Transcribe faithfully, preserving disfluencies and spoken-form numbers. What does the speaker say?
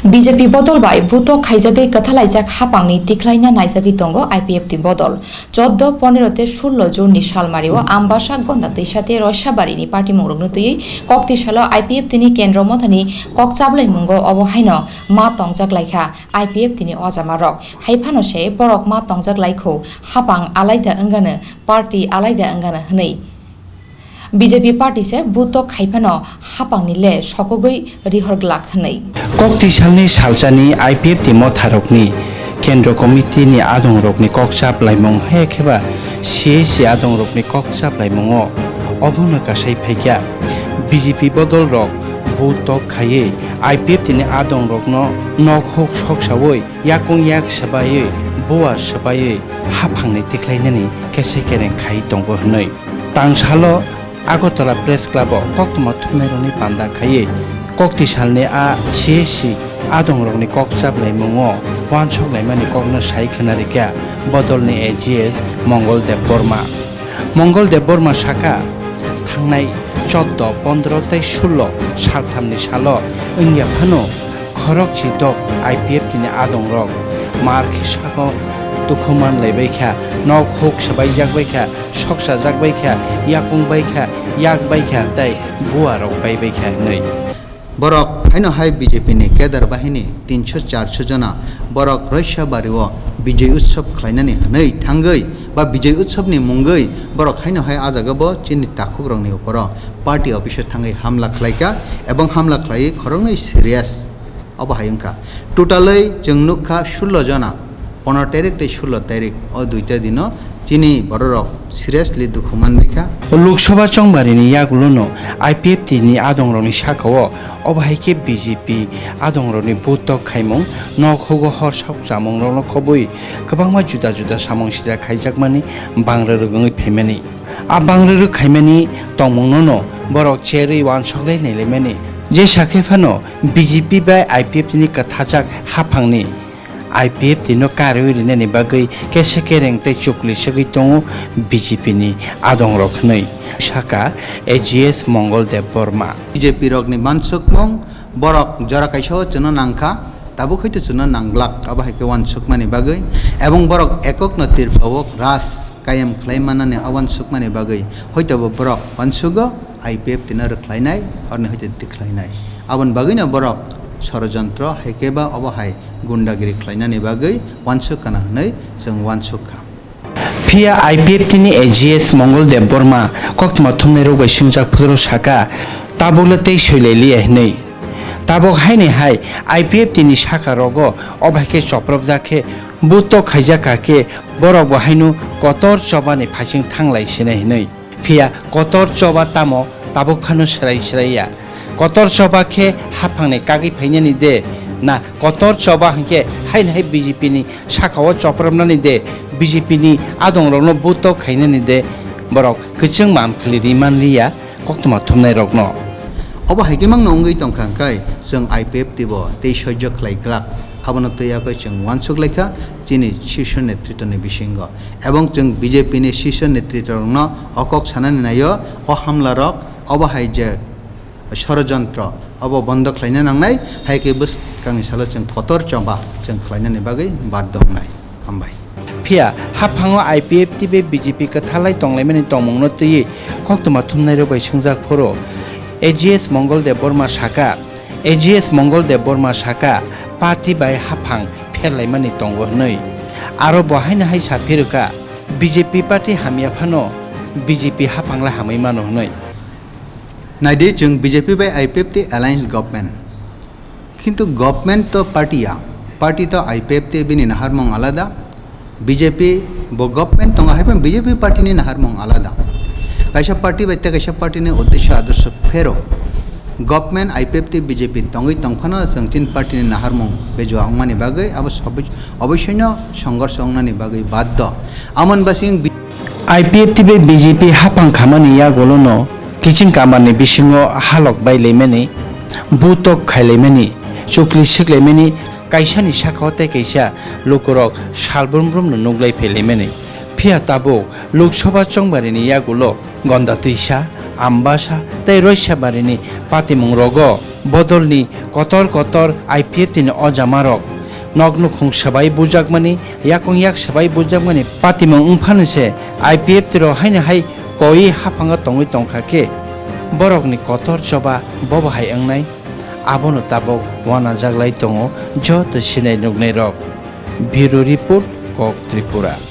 B J P bodol bai butok khaijagwi kwthalaijak hapangni tikhlaina naijagwi tongo I P F T bodol. Choddo, ponero tei sullo June ni salmario Ambasa, Gonda Twisa tei Roisabari ni party mungrokno twiwi kokti salo I P F T ni kendro mothani kok chablaimungo obo haino ma tongjak laikha I P F T ni ojamarok. Hai phano se borok ma tongjak laikho, hapang alaida wngano, party alaida wngano hwnwi. B J P party se butok khai phano hapangni le sokogwi rihor glak hwnwi. Kokti salni salsani I P F T motharokni Kendro Committee ni adongrokni kok chaplaimung hai khe ba C A C adongrokni kok chaplaimungo obono kasai phaikha. B J P bodolrok butok khaiwi I P F T ni adongrokno nok huk soksaui yakung yak swbaiwi, bua swbaiwi haphangni tikhlainani kese kereng khai tongo hwnwi. Tangsalo Agartala Press Club o koktwma thumnairokni panda khaiwi kokti salni a C A C adongrokni kok chaplaimungo uansuk laimani kokno sai khna rikha bodolni A G S Mongol Debbarma. Mongol Debbarma sakha, thangnai choddo, pondro tei sullo salthamni salo wngya phano khorok chidok I P F T ni adongrok mar khe sago dukhu manlai bai kha, nok huk swbaijak bai kha, sokchajak bai kha, yakung bai kha, yak bai kha tei bua rok bai bai kha hwnwi. Borok haino hai B J P ni kedar bahini tinsho charso jona borok Roisabari o Bijay Utsav khlainani hwnwi thangwi ba Bijay Utsav ni mungwi borok haino hai ah jaga bo chini takhuk rok ni upor o party office o thangwi hamla khlaikha ebong hamla khlaiwi khoroknwi serious. Obo hai wngkha. Totally chwng nukha sullo jona, pondro tarik tei sullo tarik o duita dino chini bororok seriously dukhu manbaikha. Lok Sabha chongbarini yagulono I P F T ni adongrokni sakao obo hai khe B J P adongrokni butok khaimung, nok hugo hor sak chamungrokno khobwi kwbangma juda juda samung sitra khaijakmani bangrwrwk wngwi phaimani. A bangrwrwk khaimani tongmungnono borok cherwi uansuk lai nailaimani. Jesa khe phano B J P bai I P F T ni kwthajak haphangni I P F T no karwi rinani bagwi kese kereng tei chukli segwi tongo B J P ni adongrok hwnwi sakha A G S Mongol Debbarma. B J P rokni mansukmung borok jora kaisa o chwngno nangkha, tabuk hwito chwngno nangglak, abo hai khe uansukmani bagwi, ebong borok ekokno Tripura o raj kayam khlai manani a uansukmani bagwi hwito bo borok uansugo I P F T no rwkhlainai, oroni hwito tikhlainai. Aboni bagwino borok sorojontro hai khe ba obo hai gundagiri khlainani bagwi uansuk kana hwnwi chwng uansuk kha. Phiya I P F T ni A G S Mongol Debbarma koktwma thumnairok bai swngjak phuturo sakha, tabukle tei soilai liya hwnwi. Tabuk haini hai I P F T ni saka rogo obo hai khe chopropjak khe butok khaijak kha khe borok bo haino kotor chobani phaising thanglai sinai hwnwi. Phiya kotor choba tamo tabuk phano swrai swrai ya. Kotor choba khe haphangni kagwi phainani de, na kotor choba hwnkhe haini hai B J P ni sakao chopropnani de, B J P ni adongrokno butok khainani de, borok kwchwng mam khwlwi ri manliya koktwma thumnairokno. Obo hai khe mangno wngwi tongkha hwnkhe chwng I P F T bo tei soijo khlai glak, abono twi yakwi chwng uansuk laikha chini Shisho Netritwni bisingo. Ebong chwng B J P ni Shisho Netritwrokno o kok sanani naio, o hamlarok obo hai je sorojontro, obo bondo khlaina nangnai, hai khe bwskangni salo chwng kotor choba chwng khlainani bagwi baddo wngnai. Hambai. Phiya haphango I P F T bai B J P kwthalai tonglaimani tongmungno twiwi koktwma thumnairok bai swngjak phuru A G S Mongol Debbarma sakha, A G S Mongol Debbarma sakha, party bai haphang pherlaimani tongo hwnwi. Aro bo haino hai sa phirwkha, B J P party hamya phano B J P haphang le hamwi mano hwnwi. Naidi, chwng B J P bai I P F T alliance government. Kintu government to party ya, party to I P F T bini naharmung alada, B J P bo government tongo, hai phano B J P party ni naharmung alada. Kaisa party bai tei kaisa party ni uddesho adorsho phero. Government I P F T B J P tongwi tongphano chwng chini party ni naharmung bejua wngmani bagwi abo sobi-, oboishoino songhorsho wngnani bagwi baddo. Amoni basing bi- I P F T bai B J P haphang khamani yagulono kiching kamarni bisingo halok bailaimani, butok khailaimani, chukli siklaimani, kaisani sakao tei kaisa lukurok salbrum brumno nuklai phailaimani. Phiya tabuk Lok Sabha chongbarini yagulo Gonda Twisa, Ambasa tei Roisabari ni patimungrogo Bodolni kotor kotor I P F T ni ojamarok nok nukhung swbai bujakmani, yakung yak swbai bujakmani patimung wngphano se I P F T rok haino hai koi haphango tongwi tongkha khe, borokni kotor choba bobo hai wngnai, abono tabuk uanajaklai tongo joto sinai nuknairok. Bureau Report, Kok Tripura.